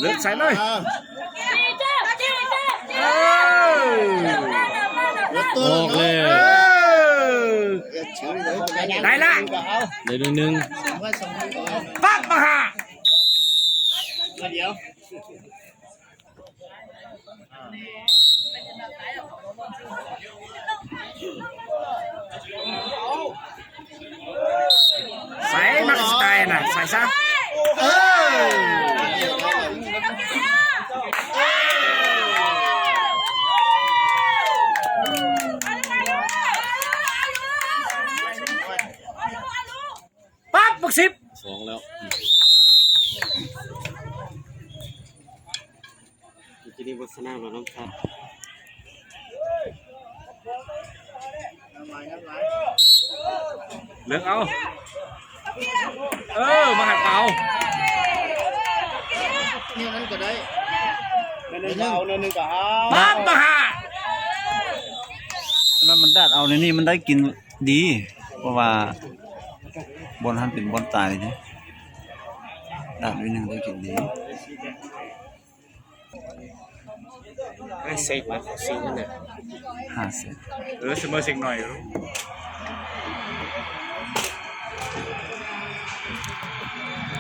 Lwm xaiv na. Ua tuaj le. Dai la. Lwm neeg neeg. Pab pab ha. Xaiv mas xaiv na, xaiv sab. Pab pab sib. Lưỡng áo. Ơ, mas hạt màu. Pab pab ha. Mas daj au li ni mas daj kis di, ua vas npua hab pem npua tais li thiab. Daj li neeg daj kis di.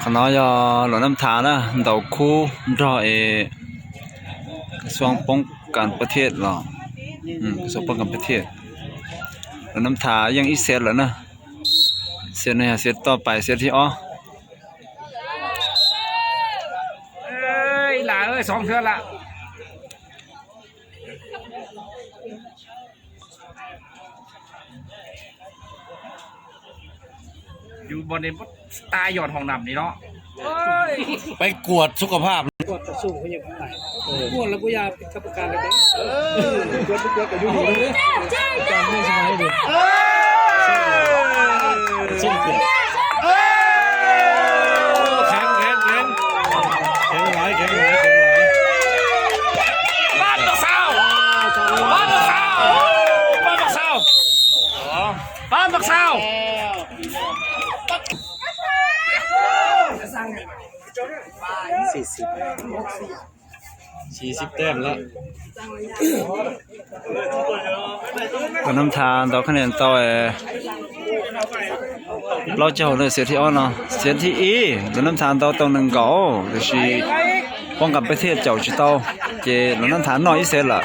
Qhov no yog luam nab thav na, ntaus khub nrog es kas xuam poob kas pab thiaj los, kas xuam poob kas pab thiaj. Luam nab thav yeej ib xev lawm na, xev no yog xev toj pais xev thib ob. Yus bos ne ta yos hoo nam li no. Peb kuas สุขภาพ Kheev, kheev, kheev. Kheev lawm, kheev lawm, kheev lawm. Pab pab xaus. Pab pab xaus. Pab pab xaus. Pab pab xaus. Luam nab thav ntaus khab niam tau plaub caug na, xev thib ob no, xev thib ib luam nab thav ntaus tau nees nkaum, tab sis poob kas pab thiaj caum tsis tau, ces luam nab thav noj ib xev lawm.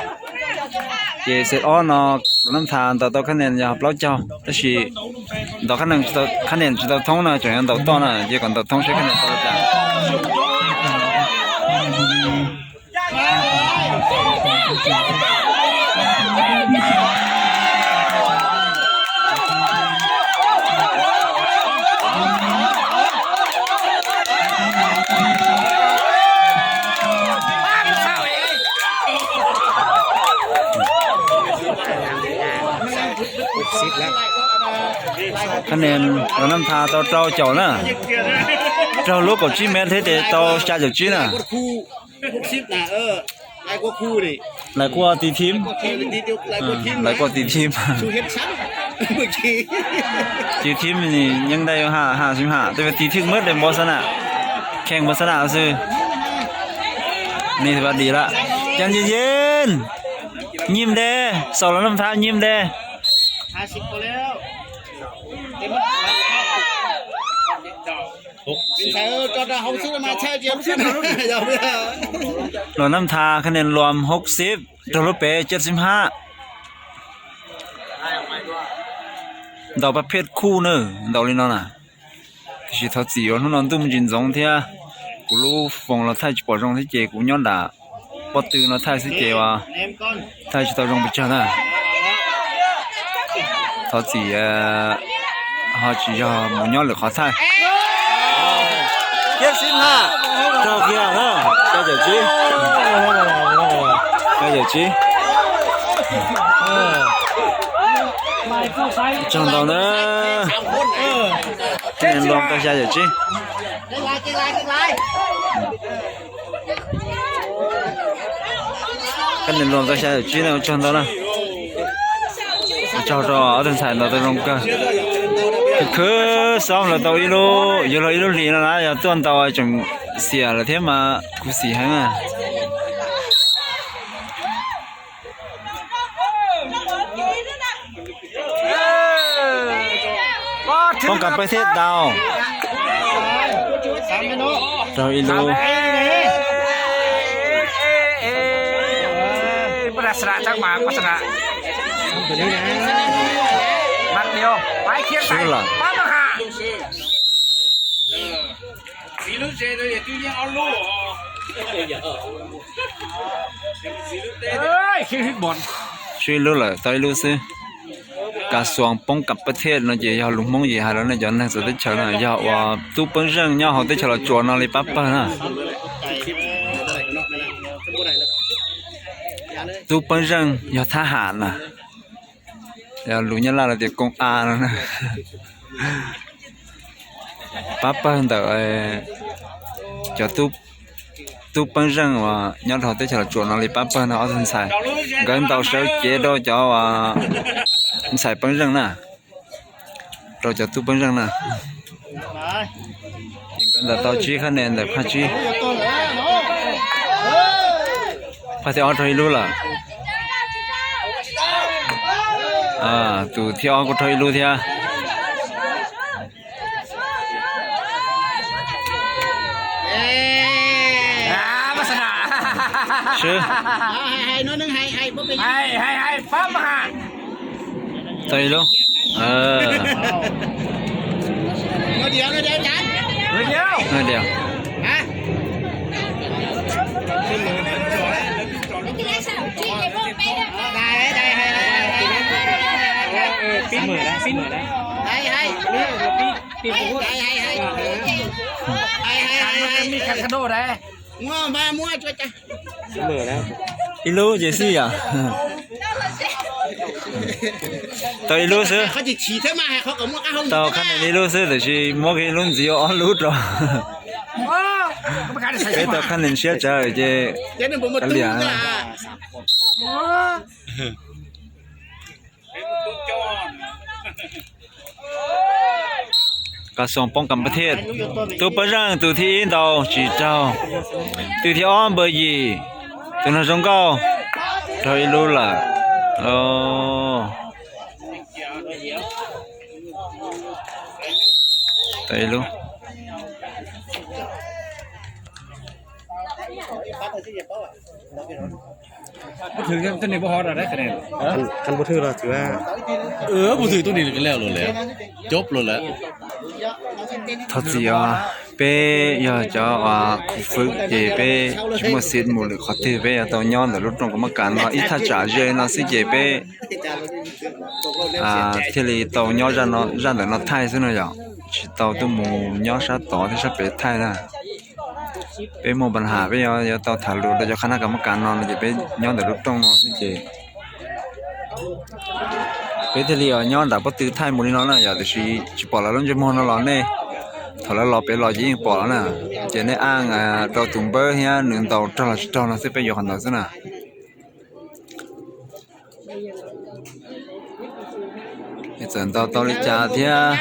Ces xev ob no luam nab thav ntaus tau khab niam yog plaub caug, tab sis ntaus khab niam tsis tau thoob na, tseem yuav ntaus toj na, ces kom ntaus thoob seb khab niam tau li cas. Khab niam luam nab thav tau rau caum na, raug lub kaum tsib mev thiab ces tau xya caum tsib na. Lais kuaj tiv thib, lais kuaj tiv thib, tiv thib yeej dai ha ha xwb ha, tej tiv thib muab de npau xab nam, kheej npau xab nam xwb. Ni vas dim lawm, cas yeej yeej nyim de, xaus luam nab thav nyim de. Luam nab thav khab niam luam hauv xib, raug lub pem caj xib hab. Ntaus pab phiaj khuj na, ntaus li no na. Tiam sis thov txim uas hnub no ntuj me ntsis ntxoov thiab kuv lub foos los thaij tsis pom zoo thiab ces kuv nyob nram pob tw no thaij xwb ces uas thaij tsis tau zoo pes tsawg na. Thov txim, ho tsis yog mus nyob lwm qhov thaij. Caj xib hab, raug kiag na, xya caum tsib, xya caum tsib. Tsaug ntau na. Khab niam luam tau xya caum tsib. Khab niam luam tau xya caum tsib na, ua tsaug ntau na. Ua tsaug rau ob tug ntxhais ntaus tau zoo kawg. Khwv khwv xoob los tau ib lub, yuav luag ib lub hlis no na, yog tuaj ntaus tseem Xiam lawm thiab mas khuv xim heev na. Poob kas pawg thiaj tau. Raug ib lub. Swb lawm. Swb ib lub lawm, tau ib lub xwb. Kas Xuas poob kas pawg thiaj no ces yog lus Hmoob ces hais rau nej cov neeg txawv teb chaws no yog uas tub Peeb Zeej nyob hauv teb chaws Los Tsuas no li pab pawg na. Tub Peeb Zeej yog thab ham na, yog lus Nyab Laj lawv tias koom a no na. Pab pawg ntawm cov tub Peeb Zeej uas nyob rau teb chaws Los Tsuas no li pab pawg no ob tug ntxhais. Nkawd ntaus sawv cev rau cov ntxhais Peeb Zeej na, rau cov tub Peeb Zeej na. Ces nkawd ntaus tau tsib khab ne ntawm phaj tsib. Phaj thib ob raug ib lub lawm. Tus thib ob kuj raug ib lub thiab. Swb. Tau ib lub. Diav. Ib lub ces xij yom. Tau ib lub xwb. Tau khab ne ib lub xwb tiam sis muab kiag ib lub ntxiv ua ob lub rau. Peb tau khab ne siab tsawv ces kav liam. Kas Xuas poob kas pawg thiaj. Tub Peeb Zeej tus thib ib ntaus tsis raug. Tus thib ob npawb yim, tus no zoo nkauj, raug ib lub lawm. Tau ib lub. Thov txim os, peb yog cov uas khuv fwb ces peb tsis muaj xiv mus lwm qhov twg, peb yuav tau nyob ntawm lub rooj Kas Mab Kas no ib thaj tsam ze no xwb ces peb thiaj li tau nyob zaj ntawm no thaij xwb no yom, tsis tau tuaj mus nyob sab tod thiab sab pem thaij na. Peb muaj npa has peb yuav tau tham lus rau cov qhab nab Kas Mab Kas no no ces peb nyob ntawm lub rooj no xwb ces peb thiaj li nyob nram pob tw thaij mus li no na yom, tiam sis tsis pom lawv lub ntsej muag no los nej, thaum lawv los pem los ces yeej pom los na. Ces nej aj rau tus npawb thiab nws ntaus raug los tsis raug no xwb, peb yuav qhov ntawd xwb na. Txawm ntaus tau li cas thiab,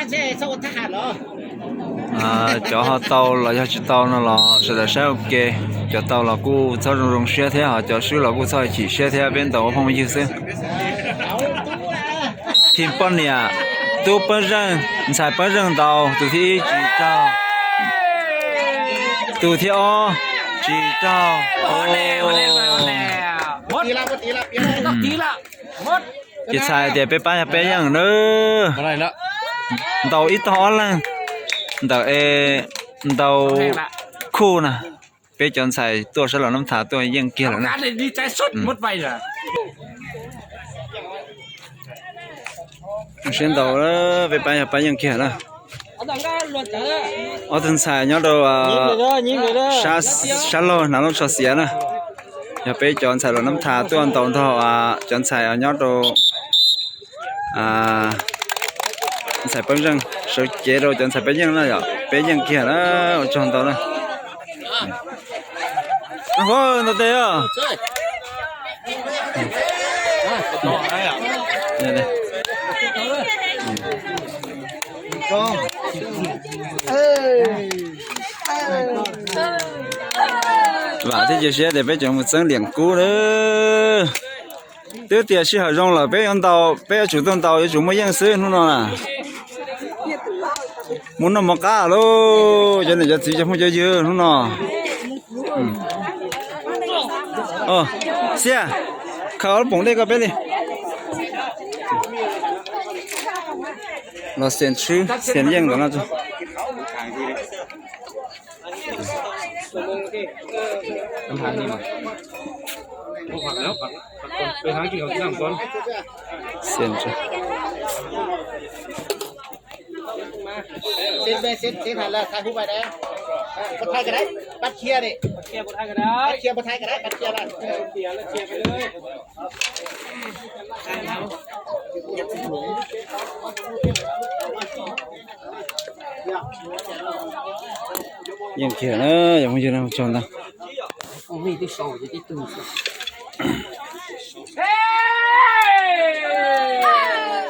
cov ho tau los yog tsis tau no los sawv daws saib ua ke. Cov tau los kuj txhob zoo zoo siab thiab, ho cov swb los kuj txhob chim siab thiab, peb ntaus ua phooj ywg xwb. Thim poj niam, tub Peeb Zeej, ntxhais Peeb Zeej ntaus, tus thib ib tsis raug, tus thib ob tsis raug. Ces txhais tias peb pab yog peb yeej na. Ntaus ib tog ob leeg ntawm e, ntaus khuj na. Peb cov ntxhais tuaj sab Los Nab Thas tuaj yeej kiag lawm na. Siab ntau, peb pab yog pab yeej kiag na. Ob tug ntxhais nyob rau sab laug hnav lub tsho xiav na. Yog peb cov ntxhais Los Nab Thas tuaj ntaus nrog cov ntxhais nyob rau ntxhais Peeb Zeej, sawv cev rau cov ntxhais Peeb Zeej na yom, peb yeej kiag na, ua tsaug ntau na. Ntau tes os. Vam thiab cia siab tias peb tseem mus txeeb liam kub lawm. Twb tias sij hawm zoo lawm peb yuav ntaus, peb yuav tsum tuaj ntaus, yuav tsum muaj yeej xwb hnub no na. Mus noj mov qab lauj, cov niam cov txiv cov phooj cov ywg hnub no. Xiab, khaws ob lub poom dej koj peb li. Los xiam tshwb xiam yeej ntawm no. Yeej kiag na, yog phooj ywg na, tsaug ntau.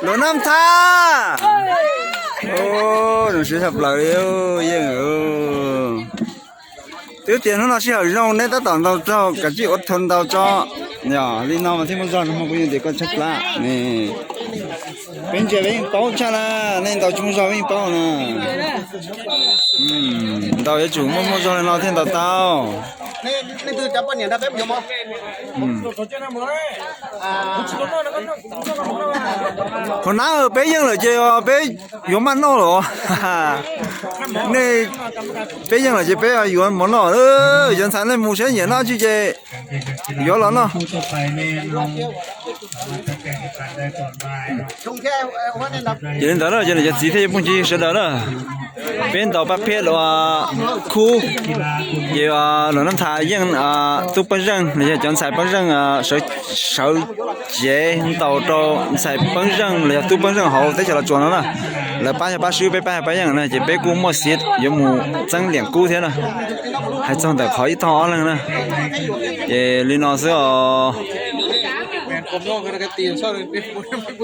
Luam Nab Thas, zoo siab tshaj plaws li yeej. Twb tias hnub no sij hawm zoo neb tab tom ntaus raug kav tsij ua thau ntau tso. Yog li no mas thiaj muaj zog no, hmo kuv yeej tias koj tshaib plab ne. Peb ntsia peb yeej paub tshaj na, nej ntaus tsis muaj zog peb yeej paub na. Ntaus yuav tsum muaj muaj zog li no thiaj ntaus tau. Hauv nab peb yeej lawm ces peb yuav maj noj lawm. Nej, peb yeej lawm ces peb yuav mov noj. Cov ntxhais nej mus saib nyiam noj tsi ces yuav los noj. Ces li ntawd na, cov niam cov txiv thiab cov phooj cov ywg sawv daws na, peb ntaus pab phiab los khub, ces Luam Nab Thas yeej tub Pab Zeej los yog cov ntxhais Pab Zeej sawv, sawv cev ntaus rau ntxhais Pab Zeej los yog tub Pab Zeej hauv teb chaws Los Tsuas no na. Lawv pab yog pab swb, peb pab yog pab yeej na, ces peb kuj muaj xiv yuav mus txeeb liam kub thiab na. Hais txog ntawm qhov ib tog ob leeg na, ces li no xwb os.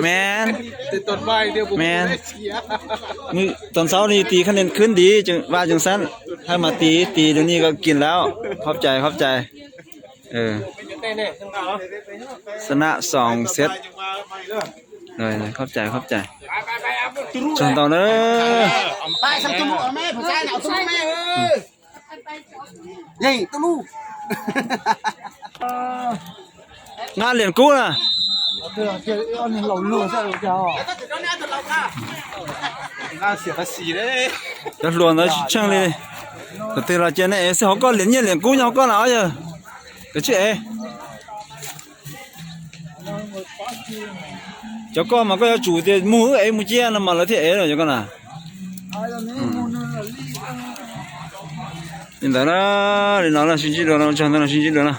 Me, me, tos ntxhau li tis khab nias khwb ntiv vaj tseem xab, hab mas tis tis rau ni ko kis lauj. Qhov cai, qhov cai. Xab nab xoos xiab. Qhov cai, qhov cai. Tsaug ntau na. Nqa liam kub na. Cov hluas ntawd tsis tsheej li. Thaum twg los cia nej ev xwb, hauv koj liam nyiaj liam kub nyob hauv koj na os yawg. Kav tsij ev. Cov koj mas koj yuav tsum tias mus wb ev mus cia no mas lawv thiaj ev los cov koj na. Li ntawd na, li no na sib ntsib dua no, tsaug ntau no sib ntsib dua na.